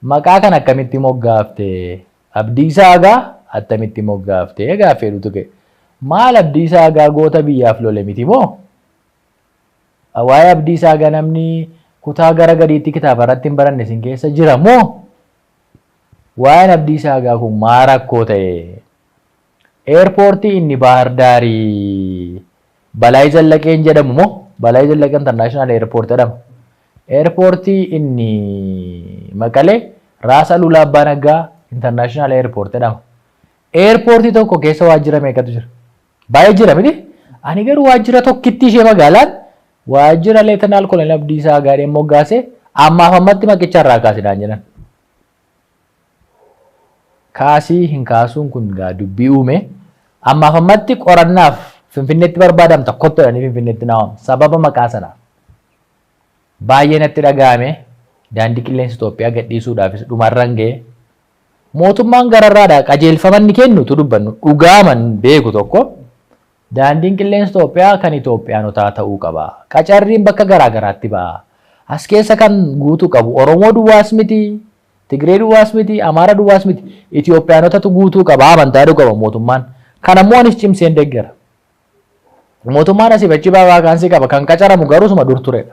Maqaa kana akkamitti moggaafte? Abdiisaa Agaa attamitti moggaafte? Gaaffii jedhutu ka'e. Maal Abdiisaa Agaa goota biyyaaf lole miti moo? Waa'ee Abdiisaa Agaa namni kutaa gara gadiitti kitaaba irratti hin baranne isin keessa jira moo? Waa'een Abdiisaa Agaa kun maa rakkoo ta'e? Eerpoortii inni Baahar Daarii Balaay Zallaqeen jedhamu moo? Balaay Zallaqee International Airport jedhama. Eerpoortii inni Maqalee Raas Aluulaa Abbaa Naggaa International Airport jedhama. Eerpoortii tokko keessa waajjira meeqatu jira? Baay'ee jira miti? Ani garuu waajjira tokkittii ishee magaalaan waajjira Leetanaal Koloneel Abdiisaa Agaadheen moggaasee ammaaf ammatti maqicha irraa kaasinaan jedhan. Kaasii hin kaasuun kun gaa dubbii uume. Ammaaf ammatti qorannaaf Finfinneetti barbaadamta kottu jedhanii Finfinneetti na waamu. Sababa maqaa sanaaf. Baay'ee natti dhaga'ame. Daandii qilleensa Itoophiyaa gadhiisuudhaafis dhumarran ga'e. Mootummaan gararraadhaa qajeelfama inni kennu utuu dubbannu dhugaaman beeku tokko daandiin qilleensa Itoophiyaa kan Itoophiyaanotaa ta'uu qaba. Qacarriin bakka garaa garaatti ba'a. As keessa kan guutuu qabu Oromoo duwwaas miti, Tigree duwwaas miti, Amaara duwwaas miti, Itoophiyaanotatu guutuu qaba amantaa jedhu qaba mootummaan. Kana immoo anis cimseen deeggara. Mootummaan asiif achi vaakaansii qaba kan qacaramu garuu suma dur turedha.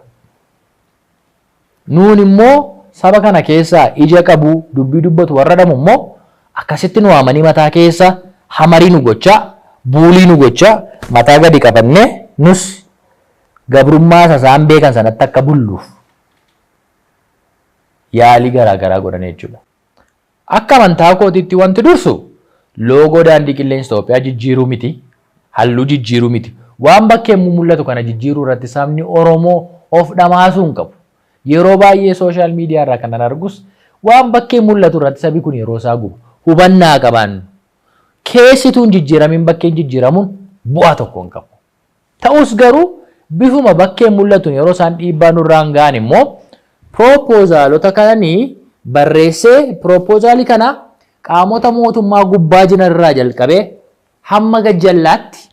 Nuun immoo saba kana keessaa ija qabu dubbii dubbatu warra dhamu immoo akkasitti nu waamanii mataa keessa hamarii nu gochaa buulii nu gochaa mataa gadi qabannee nus gabrummaa isa isaan beekan sanatti akka bulluuf yaalii garaa garaa godhan jechuudha. Akka amantaa kootiitti wanti dursu loogoo daandii qilleensa Itoophiyaa jijjiiruu miti, halluu jijjiiruu miti. Waan bakkee mul'atu kana jijjiiruu irratti sabni Oromoo of dhamaasuu hin qabu. Yeroo baay'ee sooshaal miidiyaa irraa kanan argus waan bakkee mul'atu irratti sabi kun yeroo isaa guba. Hubannaa qabaannu. Keessituun jijjiiramiin bakkeen jijjiiramuun bu'aa tokko hin qabu. Ta'us garuu bifuma bakkeen mul'atuun yeroo isaan dhiibbaa nurraan ga'an immoo piroopoozaalota kananii barreessee piroopoozaalii kana qaamota mootummaa gubbaa jiran irraa jalqabee hamma gajjallaatti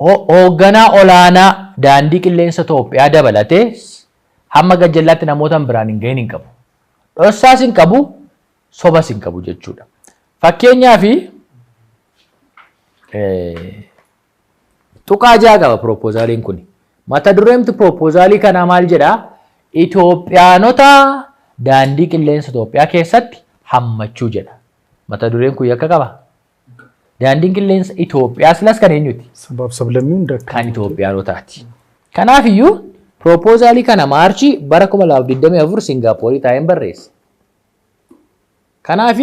hoogganaa olaanaa daandii qilleensa Itoophiyaa dabalatee hamma gajjallaatti namoota biraan hin gahin hin qabu. Dhossaas hin qabu, sobas hin qabu jechuudha. Fakkeenyaaf tuqaa ja'a qaba piroopozaaliin kun. Mata dureemti piroopoozaalii kanaa maal jedhaa? Itoophiyaanota daandii qilleensa Itoophiyaa keessatti hammachuu jedha. Mata dureen kun yakka qaba. Daandiin qilleensa Itoophiyaa silas kan eenyuti? Sabaaf sablammii hunda kan Itoophiyaanotaati. Kanaaf iyyuu piroopoozaalii kana Maarchii bara 2024 Singaappoorii taa'een barreesse. Kanaaf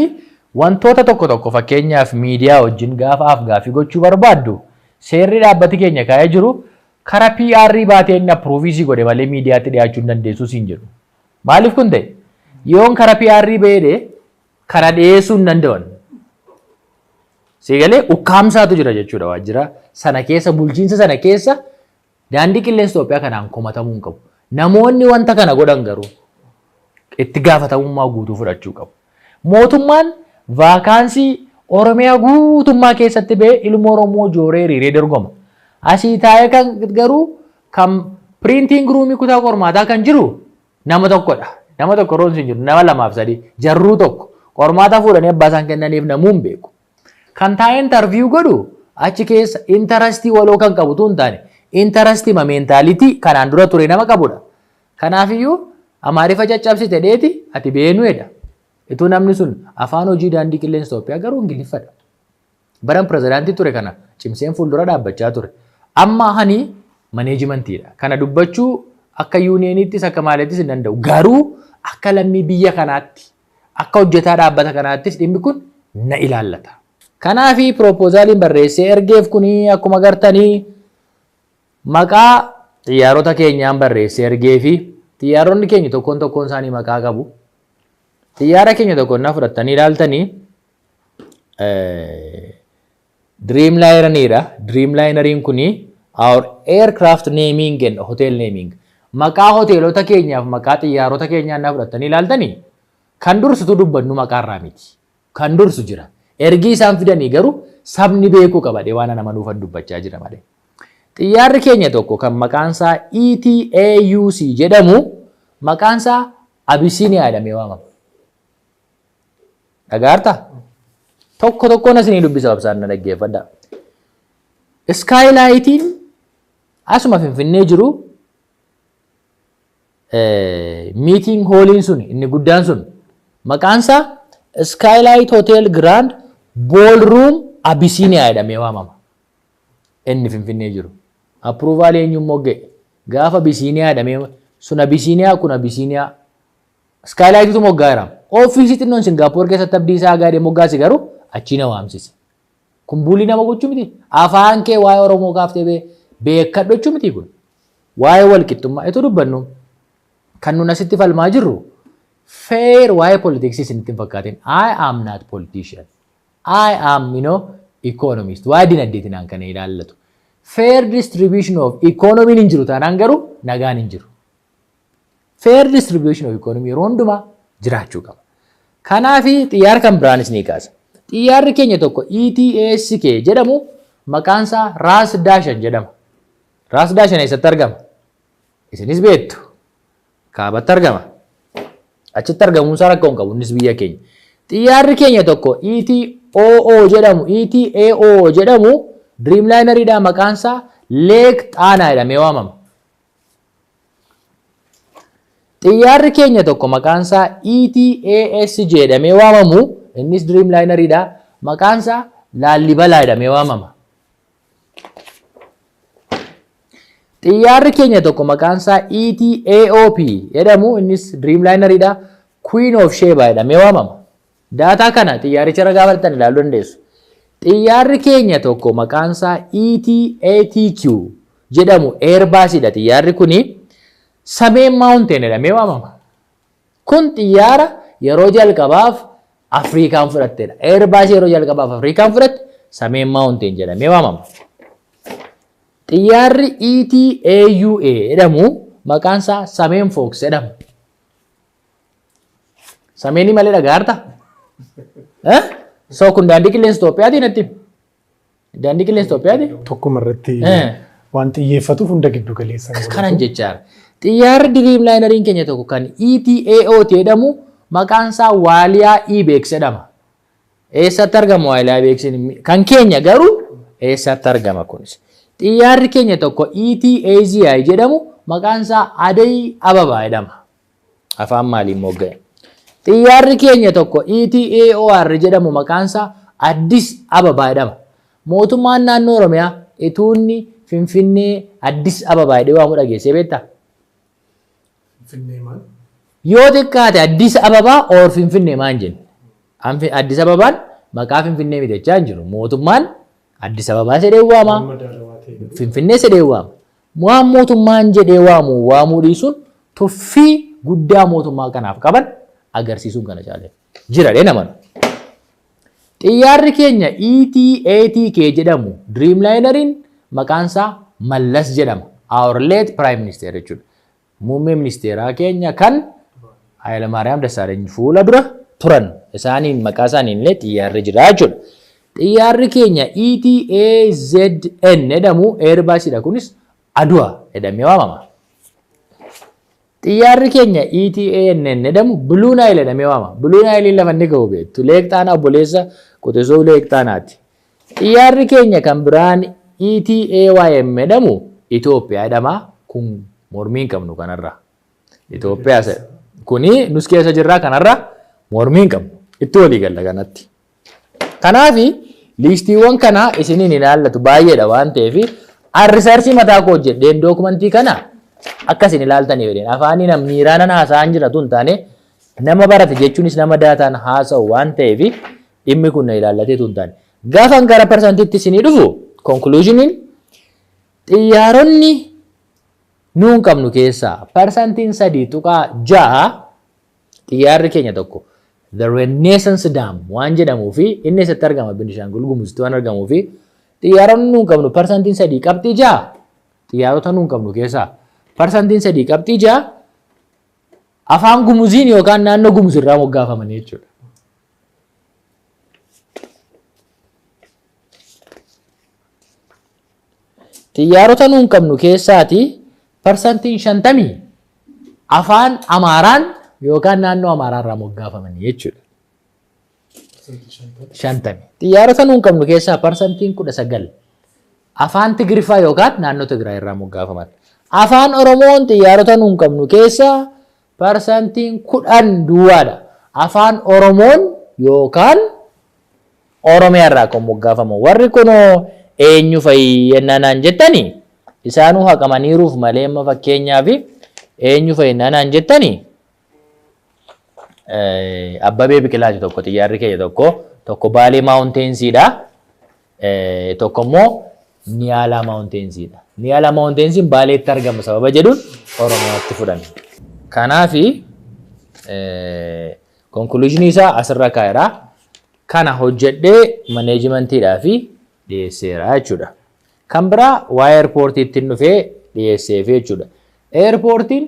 wantoota tokko tokko fakkeenyaaf miidiyaa wajjin gaafa af-gaaffii gochuu barbaaddu seerri dhaabbati keenya kaa'ee jiru kara PR baatee inni approve sii godhe malee miidiyaatti dhiyaachuu hin dandeessu siin jedhu. Maaliif kun ta'e? Yoon kara PR ba'ee kana dhiyeessuu hin danda'an. Siigalee ukkaamsaatu jira jechuudha waajjira sana keessa bulchiinsa sana keessa daandii qilleensa Itoophiyaa kanaan komatamuu hin qabu. Namoonni wanta kana godhan garuu itti gaafatamummaa guutuu fudhachuu qabu. Mootummaan vaakaansii Oromiyaa guutummaa keessatti ba'ee ilma Oromoo jooree hiriiree dorgoma. Asii taa'ee kan garuu kan piriintiin ruumii kutaa qormaataa kan jiru nama tokkodha. Nama tokko roon hin jiru nama lamaaf sadii jarruu tokko qormaata fuudhanii abbaa isaan kennaniif namuu hin beeku. Kan taa'ee intarviiyuu godhu achi keessa intarastii waloo kan qabu hin taane intarastii meentaalitii kanaan dura ture nama qabudha. Kanaafiyyuu Amaarifa caccabsite dheeti ati beenuedha. Ituu namni sun afaan hojii daandii qilleensa Itoophiyaa garuu Ingiliffadha. Baran pirezidaantii ture kana cimseen fuuldura dhaabbachaa ture. Amma hani maneejimantiidha. Kana dubbachuu akka yuuniyeeniittis akka maaliittis hin danda'u. Garuu akka lammii biyya kanaatti akka hojjetaa dhaabbata kanaattis dhimmi kun na ilaallata. Kanaafi piroopozaaliin barreessee ergeef kuni akkuma gartanii maqaa xiyyaarota keenyaan barreessee ergee fi xiyyaaronni keenya tokkoon tokkoon isaanii maqaa qabu. Xiyyaara keenya tokko innaa fudhattanii ilaaltanii Dreamliner'idha. Dreamliner'iin kuni our aircraft naming and hotel naming. Maqaa hoteelota keenyaaf maqaa xiyyaarota keenyaa innaa fudhattanii ilaaltanii kan dursitu dubbannu maqaarraa miti. Kan dursu jira. Ergi isaan fidanii garuu sabni beekuu qaba waan nama nuufan dubbachaa jira malee. Xiyyaarri keenya tokko kan maqaan isaa ETAUC jedhamu maqaan isaa Abisiiniyaa jedhamee waamama. Dhagaartaa? Tokko tokkoon asinii dubbisa obsaan na dhaggeeffadhaa. Skylightiin asuma Finfinnee jiru, meeting halliin sun inni guddaan sun maqaan isaa Skylight Hotel Grand Ballroom Abyssinia jedhamee waamama. Inni Finfinnee jiru. Approval eenyuun mogga'e? Gaafa Abyssinia jedhamee sun Abyssinia, kun Abyssinia. Skylightitu moggaa'eera. Ofiisii xinnoon Singaappoor keessatti abdii isaa gaadhee moggaase garuu achii na waamsise. Kun bully nama gochuu miti. Afaan kee waa'ee Oromoo kaaftee beekkadhu jechuu miti kun. Waa'ee walqixxummaa itoo dubbannu, kan nun asitti falmaa jirru fair waa'ee politiksii isinitti hin fakkaatin. I am not politician. I am economist. Waa'ee dinagdeetiin kan kana ilaallatu. Fair distribution of economy hin jiru taanaan garuu nagaan hin jiru. Fair distribution of economy yeroo hundumaa jiraachuu qaba. Kanaafi xiyyaara kan biraanis ni kaasa. Xiyyaarri keenya tokko ETASK jedhamu maqaan isaa Raas Daashan jedhama. Raas Daashan eessatti argama? Isinis beektu. Kaabatti argama. Achitti argamuun isaa rakkoo hin qabu, innis biyya keenya. Xiyyaarri keenya tokko ETOO jedhamu, ETAO jedhamu, Dreamlineriidha, maqaan isaa Lake Xaanaa jedhamee waamama. Xiyyaarri keenya tokko maqaan isaa ETAS jedhamee waamamu, innis Dreamlineriidha, maqaan isaa Laallibalaa jedhamee waamama. Xiyyaarri keenya tokko maqaan isaa ETAOP jedhamu, innis Dreamlineriidha, Queen of Sheba jedhamee waamama. Daataa kana xiyyaaricha irra gaafattan ilaaluu dandeessu. Xiyyaarri keenya tokko maqaan isaa ETATQ jedhamu Airbusidha. Xiyyaarri kuni Sameen Mountain jedhamee waamama. Kun xiyyaara yeroo jalqabaaf Afrikaan fudhattedha. Airbus yeroo jalqabaaf Afrikaan fudhatte Sameen Mountain jedhamee waamama. Xiyyaarri ETAUA jedhamu maqaan isaa Sameen Fox jedhama. Sameenii malee dhagaarta? Eh? So kun daandii qilleensa Itoophiyaatii natti himi. Daandii qilleensa Itoophiyaati? Tokkuma irratti waan xiyyeeffatuuf hunda giddu galeessa godhatu. Kanan jechaadha. Xiyyaarri Dreamlineriin keenya tokko kan ETAO jedhamu maqaan isaa Waaliyaa Ibex jedhama. Eessatti argama Waaliyaa Ibex? Kan keenya garuu eessatti argama kunis? Xiyyaarri keenya tokko ETAZI jedhamu maqaan isaa Aday Ababaa jedhama. Afaan maaliin mogga'e? Xiyyaarri keenya tokko ETAOR jedhamu maqaan isaa Addis Ababaa jedhama. Mootummaan naannoo Oromiyaa ituunni Finfinnee Addis Ababaa jedhee waamuu dhageessee beektaa? Finfinnee maal? Yoo xiqqaate Addis Ababaa or Finfinnee maan jenne? Addis Ababaan maqaa Finfinnee miti jechaa hin jiru. Mootummaan Addis Ababaa jedhee waama. Waan madaalawaa ta'e garuu. Finfinnee jedhee waama. Waan mootummaan jedhee waamu waamuu dhiisuun tuffii guddaa mootummaa kanaaf qaban agarsiisuun kana caalee jira dhee namanu. Xiyyaarri keenya ETATK jedhamu Dreamlineriin maqaan isaa Mallas jedhama. Our late Prime Minister jechuudha. Muummee ministeeraa keenya kan Hayilamaariyaam Dassaaleeny fuula dura turan isaaniin maqaa isaaniin illee xiyyaarri jira jechuudha. Xiyyaarri keenya ETAZN jedhamu Airbusidha, kunis Adwa jedhamee waamama. Xiyyaarri keenya ETANN jedhamu Blue Nile jedhamee waamama. Blue Nile lafa inni ga'u beektu. Lake Xaanaa obboleessa quxisuu Lake Xaanaati. Xiyyaarri keenya kan biraan ETAYM jedhamu Itoophiyaa jedhama. Kun mormii hin qabnu kanarra. Itoophiyaa kuni nus keessa jirraa, kanarra mormii hin qabnu. Itti walii galla kanatti. Kanaafi liistiiwwan kana isiniin ilaallatu baay'eedha waan ta'eef research mataa koo hojjedheen dookumentii kana akka isin ilaaltanii fedheen afaanii nam miiraanan haasa'aan jira tun taane, nama barate jechuunis nama daataan haasa'u waan ta'eef dhimmi kun na ilaallatee tun taane. Gaafan gara parsantiitti isinii dhufu, conclusioniin xiyyaaronni nuun qabnu keessaa 3.6%, xiyyaarri keenya tokko The Renaissance Dam waan jedhamuu fi inni eessatti argama? Binishaangul Gumuzitti waan argamuu fi xiyyaaronni nuun qabnu 3.6%, xiyyaarota nuun qabnu keessaa 3.6% afaan Gumuziin yookaan naannoo Gumuz irraa moggaafamanii jechuudha. Xiyyaarota nuun qabnu keessaati 50% afaan Amaaraan yookaan naannoo Amaaraa irraa moggaafamanii jechuudha. 50. Xiyyaarota nuun qabnu keessaa 19% afaan Tigiriffaa yookaan naannoo Tigraay irraa moggaafaman. Afaan Oromoon xiyyaarota nuun qabnu keessaa 10% duwwaadha. Afaan Oromoon yookaan Oromiyaa irraa kan moggaafamu. Warri kunoo eenyu fa'i yennaa naan jettani, isaanuu haqamaniiruuf malee, amma fakkeenyaaf eenyu fa'i yennaa naan jettani, Abbabee Biqilaati tokko, xiyyaarri keenya tokko, tokko Baalee Mountainsiidha. Tokko immoo Niyaalaa Mountainsiidha. Niyaalaa Mountainsiin Baaleetti argama sababa jedhuun Oromiyaatti fudhan. Kanaafi conclusionii isaa asirra kaa'eera. Kana hojjedhee managementiidhaa fi dhiyeesseera jechuudha. Kan biraa waa'ee airportiitti dhufee dhiyeesseef jechuudha. Airportiin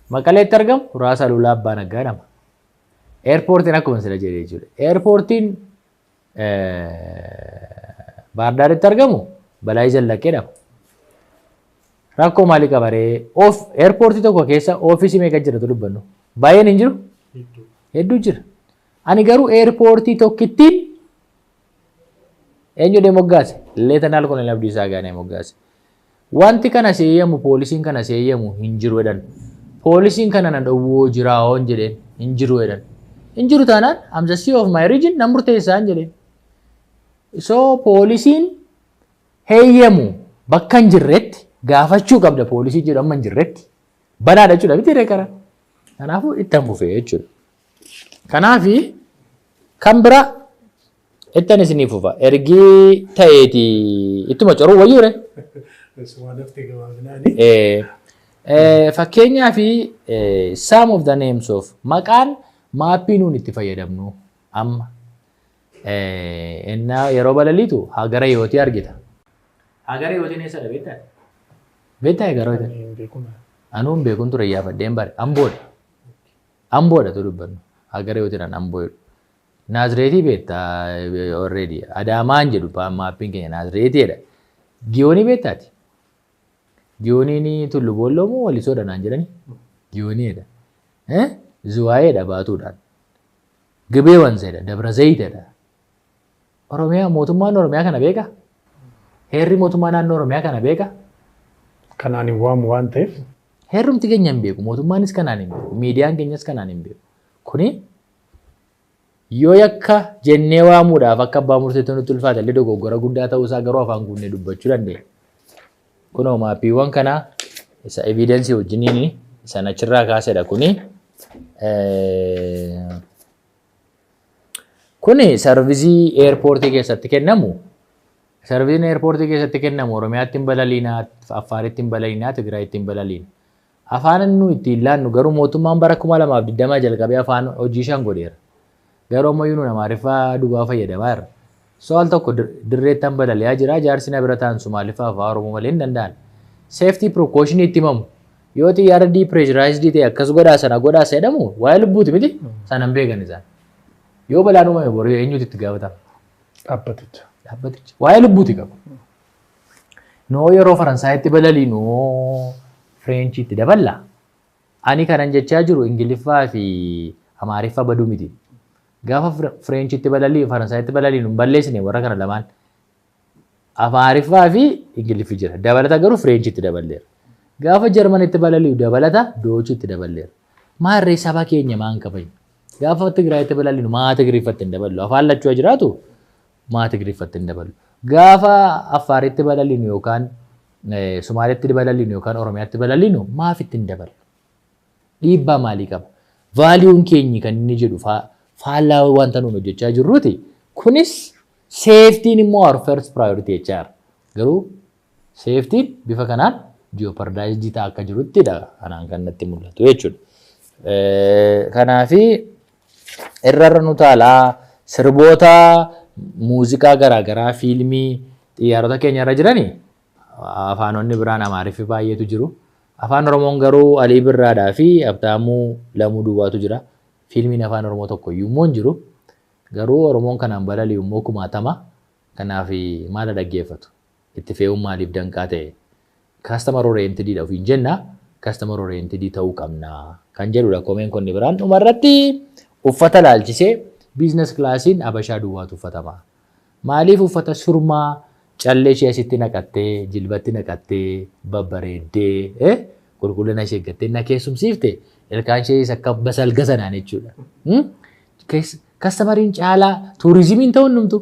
Maqaleetti argamu Raas Aluulaa Abbaa Naggaa jedhama. Airportiin akkuma sila jedhee jechuudha. Airportiin Baardaaritti argamu Balaayii Zallaqee jedhama. Rakkoo maalii qaba ree? Of airportii tokko keessa officeii meeqa jira dubbannu? Baay'een hin jiru? Hedduu jira. Ani garuu airportii tokkittiin eenyu dhee moggaase? Leetanaal Koloneel Abdiisaa Agaanee moggaase. Wanti kana seeyyamu, policyn kana seeyyamu hin jiru jedhan. Policyn kana na dhowwoo jiraa hoon jedheen, hin jiru jedhan. Hin jiru taanaan I'm the CEO of my region, nan murteessaan jedheen. So policyn heeyyamu bakka hin jirretti gaafachuu qabda, policyn jedhu amma hin jirretti. Banaadha jechuudha miti ree kara. Kanaafuu itti fufee jechuudha. Kanaafi kan bira ittan isinii fufa. Ergii ta'eeti ittuma coruu wayyuure. Fakkeenyaa fi some of the names of maqaan mapii nuun itti fayyadamnu amma innaa yeroo balaliitu Hagara Yootii argita. Hagara Yootiin eessadha beektaa? Beektaa Hagara Yootiin? Anuu hin beekun ture, iyyaafadheen bare. Amboodha. Amboodha tu dubbannu. Hagara Yootiidhaan Amboo jedhu. Naazireetii beektaa already. Adaamaan jedhu mapiin keenya Naazireetiidha. Giyoonii beektaati? Giyooniin Tullu Boolloo moo Walisoodha naan jedhani? Giyooniidha. Zuwaayeedha baatuudhaan. Gibee Wanzeedha. Dabra Zayitedha. Oromiyaa, mootummaan Oromiyaa kana beekaa? Heerri mootummaa naannoo Oromiyaa kana beekaa? Kanaan hin waamu waan ta'eef. Heerrumti keenya hin beeku. Mootummaanis kanaan hin beeku. Miidiyaan keenyas kanaan hin beeku. Kuni yoo yakka jennee waamuudhaaf akka abbaa murteetti nutti ulfaate illee, dogoggora guddaa ta'uusaa garuu afaan guunnee dubbachuu dandeenya. Kunoo mapiiwwan kanaa isa evidenceii wajjiniin isan achirraa kaasedha kuni. Kuni serviceii airportii keessatti kennamu. Serviceiin airportii keessatti kennamu Oromiyaatti hin balaliinaa, Affaaritti hin balaliinaa, Tigraayitti hin balaliina. Afaan nu ittiin laannu garuu mootummaan bara 2020 jalqabee afaan hojii shan godheera. Garuu ammayyuu nu Amaariffaa duwwaa fayyadamaa jirra. So al tokko dirreettan balali'aa jira, jaarsi na bira ta'an Sumaaliffaa, afaan Oromoo malee hin danda'an. Safety precaution itti himamu. Yoo xiyyaara depressurized ta'e akkas godhaa, sana godhaa jedhamu, waa'ee lubbuuti miti, sana hin beekan isaan. Yoo balaan uumame boru eenyutu itti gaafatama? Dhaabbaticha. Dhaabbaticha. Waa'ee lubbuuti qabu. Noo yeroo Faransaayitti balaliinu Fireenchiitti daballa. Ani kanan jechaa jiru Ingiliffaa fi Amaariffaa baduu miti. Gaafa Fireenchitti balalii Faransaayitti balaliinu hin balleessine warra kana lamaan. Amaariffaa fi Ingiliffi jira. Dabalata garuu Fireenchitti daballeera. Gaafa Jarmanitti balali'u dabalata Doochitti daballeera. Maarree saba keenya maan kabajnu? Gaafa Tigraayitti balaliinu maa Tigriffatti hin daballu? Afaan lachuu jiraatu, maa Tigriffatti hin daballu? Gaafa Affaaritti balaliinu yookaan Sumaaletti balaliinu yookaan Oromiyaatti balaliinu maaf itti hin daballu? Dhiibbaa maalii qaba? Valueun keenyi kan inni jedhu faallaa wanta nuun hojjechaa jirruuti. Kunis safetyn immoo our first priority jechaa jira. Garuu safetyn bifa kanaan jeopardized ta'a akka jiruttidha kanaan kan natti mul'atu jechuudha. Kanaafi irra nu taalaa sirboota muuziqaa garaagaraa, fiilmii xiyyaarota keenya irra jiranii afaanonni biraan Amaariffi baay'eetu jiru. Afaan Oromoon garuu Alii Birraadhaa fi Abtaamuu Lamuu duwwaatu jira. Fiilmiin afaan Oromoo tokko iyyuu immoo hin jiru. Garuu Oromoon kanaan balali'u immoo kumaatama. Kanaaf maal dhaggeeffatu? Itti fe'uun maaliif danqaa ta'e? Customer oriented ofiin jenna. Customer oriented ta'uu qabna. Kan jedhudha komeen kun biraan. Dhumarratti uffata laalchisee business classiin Habashaa duwwaatu uffatama. Maaliif uffata surmaa callee ishee asitti naqattee, jilbatti naqattee, babbareeddee, qulqullina ishee eeggattee na keessumsiifte, ilkaan ishee akka basalga sanaan jechuudha. Customeriin caalaa turizimiin ta'uu hundumtu.